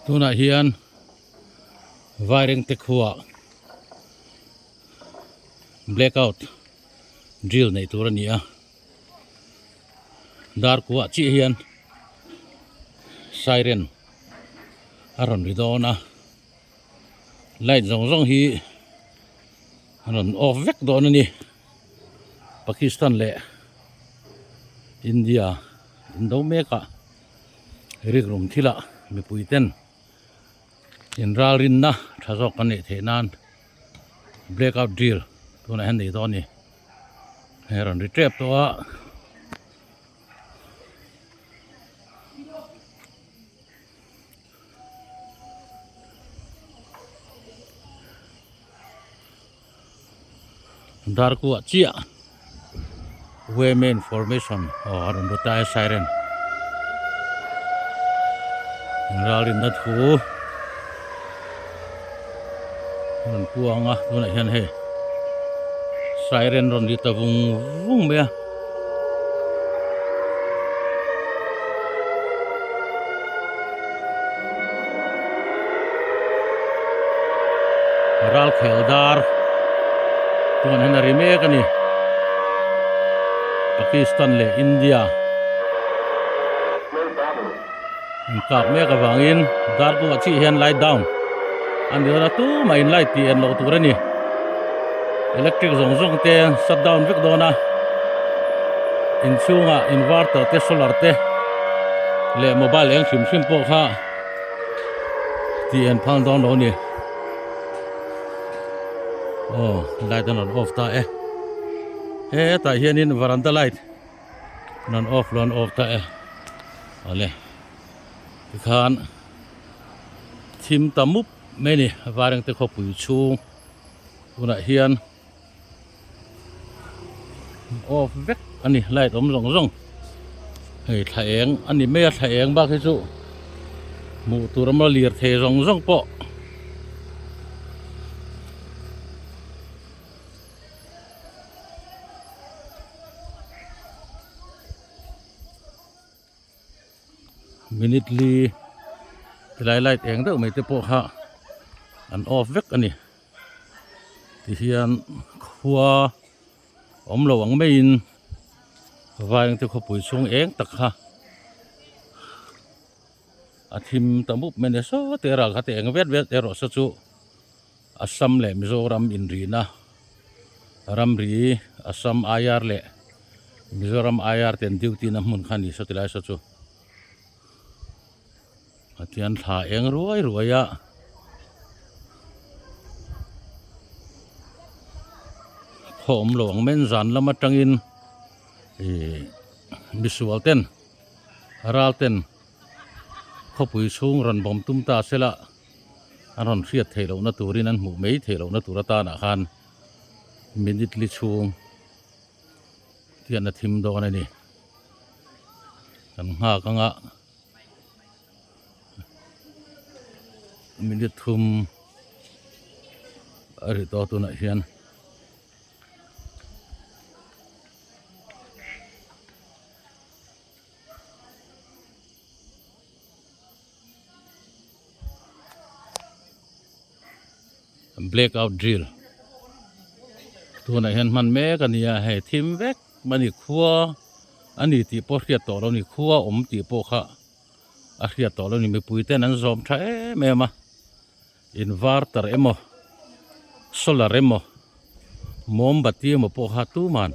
Tunah hian Vairengte khuaa blackout drill neih tur a ni a, dar kuah chiah hian siren a rawn ri dawn a, light zawng zawng hi a rawn off vek dawn a ni. Pakistan leh India indo mek ah rikrum thilah mipui ten inralrinna tha zawk kan neih theih nan blackout drill tunah hian nei dawn a ni hei a rawn ri tep tawh a. Darkuah chiah women formation aw a rawn ru ta e siren ralrinna thu a rawn puang a tunah hian hei siren rawn ri ta vung vung mai a. Ral khel dar chuan hian a ri mek a ni Pakistan leh India an kap mek avangin dar bulah chiah hian light down a ni dawn a tumah in light tih en loh tur a ni electric zawng zawng te shut down vek dawn a inchhungah inverter te solar te leh mobile eng hrim hrim pawh kha tih en phal dawn lo a ni aw light an rawn off ta e hetah hianin varanda light an rawn off lo an off ta e awle tikhan thim ta mup mai a ni Vairengte khawpui chhung tunah hian off vek a ni light awm zawng zawng hei thla eng a ni mai a thla eng bak hi chu hmuh tur awm a lirthei zawng zawng pawh. Minute li tilai light eng deuh mai te pawh kha an off vek a ni tihian khua awm lo ang maiin vaengte khawpui chhung eng tak kha a thim ta mup mai a ni saw te ral kha te eng vet vet erawh saw chu Assam leh Mizoram inrihna ramri Assam IR leh Mizoram IR te an duty na hmun kha a ni saw tilai saw chu Pathian thla eng ruai ruai a khaw awm lo ang mai zan lam atangin ih misual ten ral ten khawpui chhung rawn bawm tum ta sela an rawn hriat theih lohna turin an hmuh mai theih lohna tur atanah khan minute li chhung hian a thim dawn a ni kan nghak anga minute thum a ri tawh tunah hian. Blackout drill tunah hian hman mek a ni a hei thim vek a ni khua a ni tih pawh hriat tawh lo a ni khua awm tih pawh kha a hriat tawh lo a ni mipui ten an zawm tha em em a inverter emaw solar emaw mombati emaw pawh kha tuman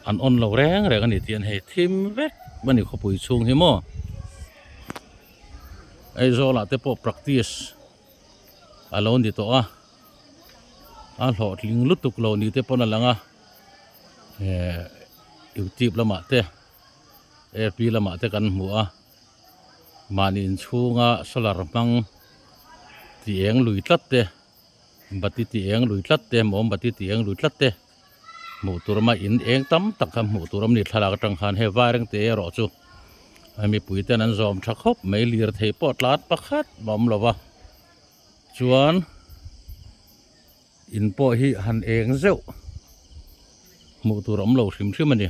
an on lo reng reng a ni tih an hei thim vek a ni khawpui chhung hi maw Aizawl ah te pawh practice a lo ni tawh a a hlawhtling lutuk lo ni te pawn a lang a eh youtube lamah te ap lamah te kan hmu a. Mahni inchhunga solar hmang ti eng lui tlat te bati ti eng lui tlat te mombati ti eng lui tlat te hmuh tur awm a in eng tam tak kha hmuh tur awm a ni thlalak atang khan hei vaireng te erawh chu mipui ten an zawm tha khawp mai lirthei pawh tlan pakhat a awm lo va chuan in pawh hi han eng zeuh hmuh tur awm lo hrim hrim a ni.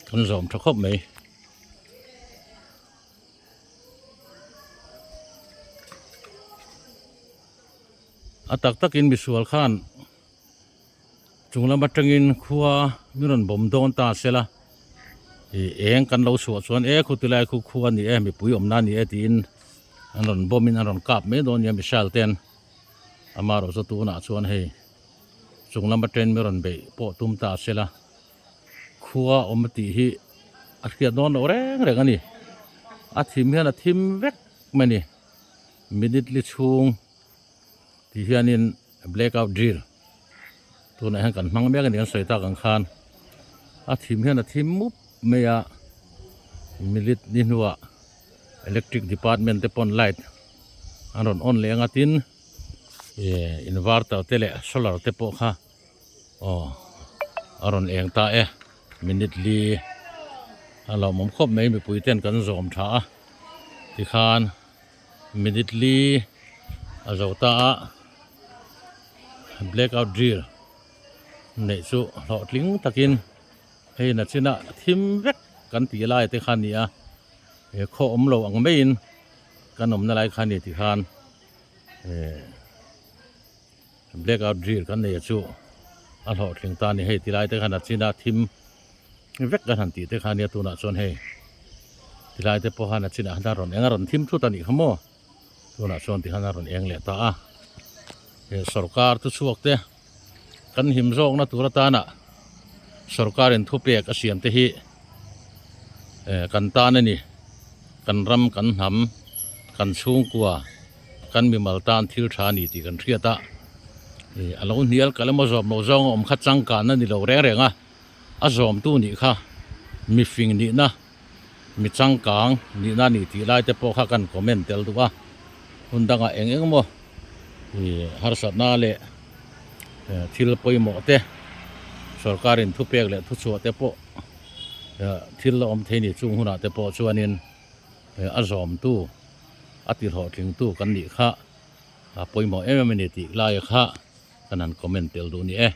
Kan zawm tha khawp mai. A tak takin misual khan chung lam atangin khua min rawn bawm dawn ta se la ih eng kan lo chhuah chuan e khuti lai khu khua a ni e mipui awmna a ni e tiin an rawn bawmin an rawn kap mai dawn a nia missile ten amaherawh chu tunah chuan hei chung lam atangin min rawn beih pawh tum ta se la. Khua awm tih hi a hriat dawn loh reng reng a ni. A thim hian a thim vek mai a ni. Minute li chhung tih hianin black out drill tunah hian kan hmang mek a ni kan sawi tak ang khan a thim hian a thim mup mai a minute ni hnuah electric department te pawn light an rawn on leh ang a tin ih inverter te leh solar te pawh kha. Aw a rawn eng ta e minute li a lawmawm khawp mai mipui ten kan zawm tha a tikhan minute li a zo ta a black out drill neih chu hlawhtling takin hei nachinah thim vek kan tih lai te kha a ni a he khaw awm lo ang maiin kan awmna lai kha a ni tikhan eh. Black out drill kan nei a chu a hlawhtling ta a ni hei tilai te khan a chin a thim vek kan han tih te kha ania tunah chuan hei tilai te pawh khan a chinah khan a rawn eng a rawn thim thut a nih kha maw tunah chuan tikhan a rawn eng leh ta a he sawrkar thu chhuak te kan him zawkna tur atana sawrkar in thupek a siam te hi eh kan tan a ni kan ram kan hnam kan chhungkua. Kan mimal tan thil tha a ni tih kan hriat a, ih a lo hnial kalh emaw zawm loh zawng a awm kha changkanna ni lo reng reng a, a zawmtu nih kha mifing nihna, mi changkang nihna a ni tih lai te pawh kha kan comment tel duh a, hun dangah eng eng emaw ih harsatna leh thil pawimawh te sorkarin thupek leh thuchhuah te pawh thil la awm thei ni chung hunah te pawh chuanin. A zawmtu, a ti hlawhtlingtu kan nih kha a pawimawh em em a ni tih laia kha kan han comment tel duh ni e.